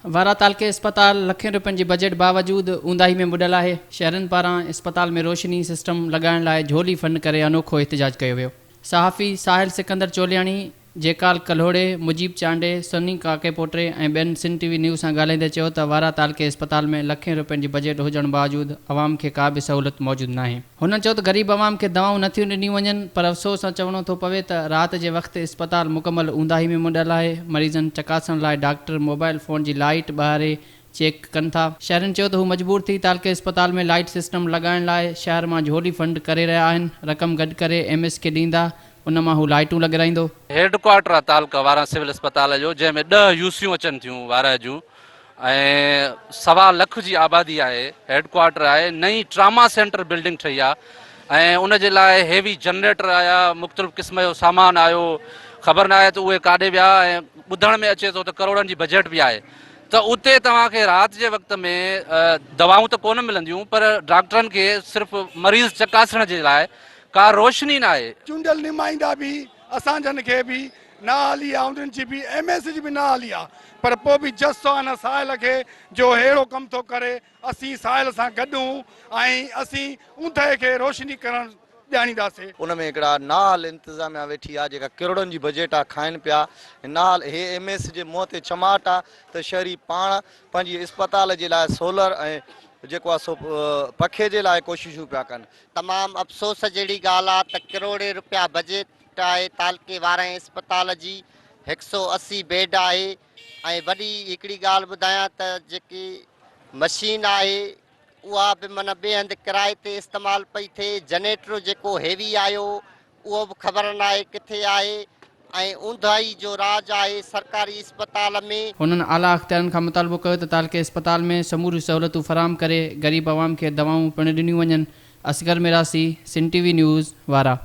وارهه تعلقي اسپتال لکين روپين جي بجيٽ باوجود اونداهي ۾ ٻڏل آهي، شهرين پاران اسپتال ۾ روشني سسٽم لڳائڻ لاء جهولي فنڊ ڪري انوکو احتجاج ڪيو ويو. صحافي ساحل سڪندر چولياڻي، جيڪال ڪلهوڙي، مجيب چانڊيي، سني ڪاڪيپوٽري ۽ ٻين سنڌ ٽي وي نيوز سان ڳالهائيندي چيو ته وارهه تعلقي اسپتال ۾ لکين روپين جي بجيٽ هجڻ باوجود عوام کي ڪا به سهولت موجود ناهي. هنن چيو ته غريب عوام کي دوائون نه ٿيون ڏنيون وڃن پر افسوس سان چوڻو ٿو پوي ته رات جي وقت اسپتال مڪمل اونداهي ۾ ٻڏل آهي، مريضن چڪاسڻ لاء ڊاڪٽر موبائل فون جي لائيٽ ٻهاري چيڪ ڪن ٿا. شهرين چيو ته هو مجبور ٿي تعلقي اسپتال ۾ لائيٽ سسٽم لڳائڻ لاء شهر مان جهولي فنڊ ڪري رهيا آهن، رقم گڏ ڪري ايم ايس کي ڏيندا ان مان هو لائيٽون لڳرائيندو. هيڊ ڪوارٽر آ تعلقه وارهه سول اسپتال جو جنهن ۾ ڏهه يوسيون اچن ٿيون وارهه جون ۽ سوا لک جي آبادي آهي هيڊ ڪوارٽر آهي نئين ٽراما سينٽر بلڊنگ ٺهي آهي ۽ ان جي لاء هيوي جنريٽر آيا مختلف قسم جو سامان آيو خبر نه آهي ته اهي ڪاڏي ويا ۽ ٻڌڻ ۾ اچي ٿو ته ڪروڙن جي بجيٽ به آهي ته اتي توهان کي رات جي وقت ۾ دوائون ته ڪونه ملنديون پر ڊاڪٽرن کي صرف مريض چڪاسڻ جي لاء ڪا روشني نه آهي. چونڊيل نمائندا به اسان جن کي به نااهلي آ انهن جي به ايم ايس جي به نااهلي آ پر پوء به جس آ ان ساحل کي جو ههڙو ڪم ٿو ڪري اسين ساحل سان گڏ هون ۽ اسين اوندهه کي روشني ڪرڻ ڄاڻينداسي. ان ۾ هڪڙا نااهل انتظاميا ويٺي آ جيڪا ڪروڙن جي بجيٽ آ کائن پيا نااهل هي ايم ايس جي منهن تي چماٽ آ ته شهري پاڻ پنهنجي اسپتال جي لاء سولر ۽ جيڪو آ سو پکي جي لاء ڪوششون پيا ڪن. تمام افسوس جهڙي ڳالهه آ ته ڪروڙين روپيا بجيٽ آهي تعلقي وارهين اسپتال جي هڪ سو 80 بيڊ آهي ۽ وڏي هڪڙي ڳالهه ٻڌايان ته جيڪي مشين آهي اها به من ٻئي هنڌ ڪرائي تي استعمال پئي ٿئي جنريٽر جيڪو هيوي آيو اهو به خبر ناهي ڪٿي آهي ۽ اونداهي جو راڄ آهي سرڪاري اسپتال ۾. هنن اعليٰ اختيارين کان مطالبو ڪيو ته تعلقي اسپتال ۾ سموريون سهولتون فراهم ڪري غريب عوام کي دوائون پڻ ڏنيون وڃن، Asghar Mirasi, Sindh T V news, Warah.